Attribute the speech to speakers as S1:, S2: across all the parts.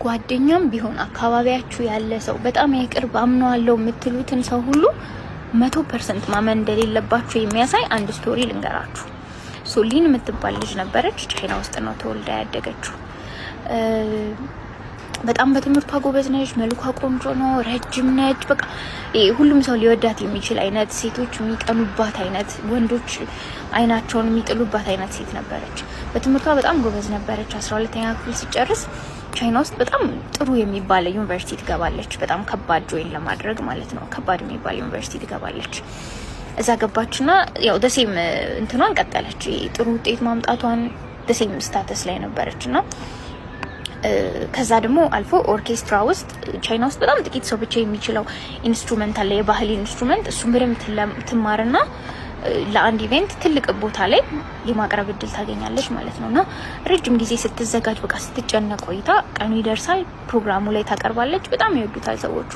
S1: ጓደኛም ቢሆን፣ አካባቢያችሁ ያለ ሰው፣ በጣም የቅርብ አምነዋለሁ የምትሉትን ሰው ሁሉ 100% ማመን እንደሌለባችሁ የሚያሳይ አንድ story ልንገራችሁ። So ሊን የምትባል ልጅ ነበረች። ቻይና ውስጥ ነው ተወልዳ ያደገችው። በጣም በትምህርቷ ጎበዝ ነች። መልኳ ቆንጆ ነው። ረጅም ነች። በቃ ሁሉም ሰው ሊወዳት የሚችል አይነት፣ ሴቶች የሚቀኑባት አይነት፣ ወንዶች አይናቸውን የሚጥሉባት አይነት ሴት ነበረች። በትምህርቷ በጣም ጎበዝ ነበረች። 12ኛ ክፍል ስትጨርስ ቻይና ውስጥ በጣም ጥሩ የሚባል ዩኒቨርሲቲ ትገባለች። በጣም ከባድ join ለማድረግ ማለት ነው። ከባድ የሚባል ዩኒቨርሲቲ ትገባለች። እዛ ገባችና ያው the same እንትኗን ቀጠለች። ጥሩ ውጤት ማምጣቷን፣ the same status ላይ ነበረች። እና ከዛ ደግሞ አልፎ ኦርኬስትራ ውስጥ፣ ቻይና ውስጥ በጣም ጥቂት ሰው ብቻ የሚችለው instrument አለ፣ የባህል instrument። እሱን በደንብ ትማርና ለአንድ event ትልቅ ቦታ ላይ የማቅረብ እድል ታገኛለች ማለት ነው። እና ረጅም ጊዜ ስትዘጋጅ፣ በቃ ስትጨነቅ ቆይታ ቀኑ ይደርሳል። ፕሮግራሙ ላይ ታቀርባለች። በጣም ይወዱታል ሰዎቹ።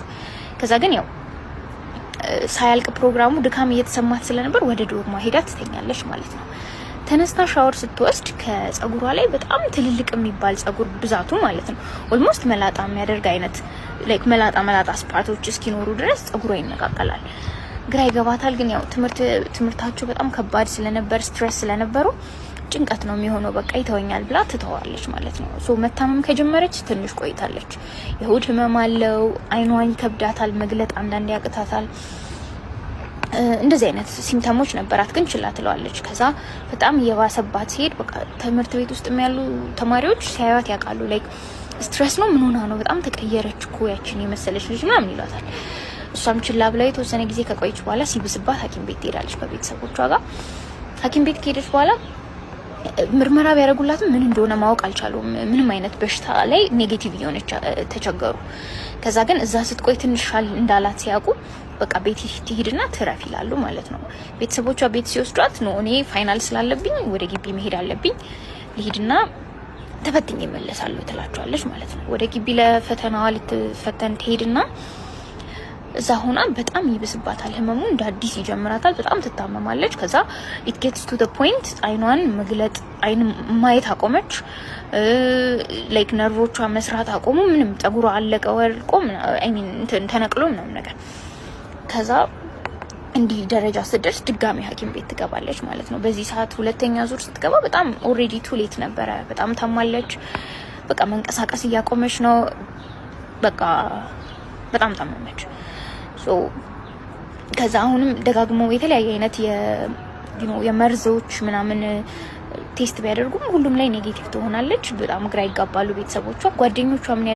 S1: ከዛ ግን ያው ሳያልቅ ፕሮግራሙ ድካም እየተሰማት ስለነበር ወደ ዶርሟ ሄዳ ትተኛለች ማለት ነው። ተነስታ ሻወር ስትወስድ ከጸጉሯ ላይ በጣም ትልልቅ የሚባል ጸጉር ብዛቱ ማለት ነው፣ almost መላጣ የሚያደርግ አይነት፣ like መላጣ መላጣ spot ኦች እስኪኖሩ ድረስ ጸጉሯ ይነቃቀላል። ግራ ይገባታል። ግን ያው ትምህርታቸው በጣም ከባድ ስለነበር፣ stress ስለነበሩ ጭንቀት ነው የሚሆነው፣ በቃ ይተወኛል ብላ ትተዋለች ማለት ነው። So መታመም ከጀመረች ትንሽ ቆይታለች። የሆድ ህመም አለው፣ አይኗን ይከብዳታል፣ መግለጥ አንዳንዴ ያቅታታል። እንደዚህ አይነት symptom ኦች ነበራት፣ ግን ችላ ትለዋለች። ከዛ በጣም እየባሰባት ሲሄድ በቃ ትምህርት ቤት ውስጥ ያሉ ተማሪዎች ሲያዩት ያውቃሉ። Like stress ነው፣ ምን ሆና ነው፣ በጣም ተቀየረች እኮ ያችን የመሰለች ልጅ ምናምን ይሏታል። እሷም ችላ ብላ የተወሰነ ጊዜ ከቆየች በኋላ ሲብስባት ሐኪም ቤት ትሄዳለች ከቤተሰቦቿ ጋር። ሐኪም ቤት ከሄደች በኋላ ምርመራ ቢያደርጉላትም ምን እንደሆነ ማወቅ አልቻሉም። ምንም አይነት በሽታ ላይ negative እየሆነች ተቸገሩ። ከዛ ግን እዛ ስትቆይ ትንሽ ሻል እንዳላት ሲያውቁ በቃ ቤት ትሂድና ትረፍ ይላሉ ማለት ነው። ቤተሰቦቿ ቤት ሲወስዷት no፣ እኔ final ስላለብኝ ወደ ግቢ መሄድ አለብኝ፣ ልሂድና ተፈትኜ እመለሳለሁ ትላቸዋለች ማለት ነው። ወደ ግቢ ለፈተናዋ ልትፈተን ትሄድና እዛ ሆና በጣም ይብስባታል። ህመሙ እንደ አዲስ ይጀምራታል። በጣም ትታመማለች። ከዛ it gets to the point አይኗን መግለጥ፣ አይን ማየት አቆመች። Like ነርቮቿ መስራት አቆሙ። ምንም ጸጉሯ አለቀ፣ ወልቆ፣ I mean ተነቅሎ ምናምን ነገር። ከዛ እንዲህ ደረጃ ስትደርስ ድጋሚ ሐኪም ቤት ትገባለች ማለት ነው። በዚህ ሰዓት ሁለተኛ ዙር ስትገባ በጣም already too late ነበረ። በጣም ታማለች። በቃ መንቀሳቀስ እያቆመች ነው። በቃ በጣም ታመመች። ከዛ አሁንም ደጋግሞ የተለያየ አይነት የመርዞች ምናምን test ቢያደርጉም ሁሉም ላይ negative ትሆናለች። በጣም ግራ ይጋባሉ ቤተሰቦቿ፣ ጓደኞቿ ምን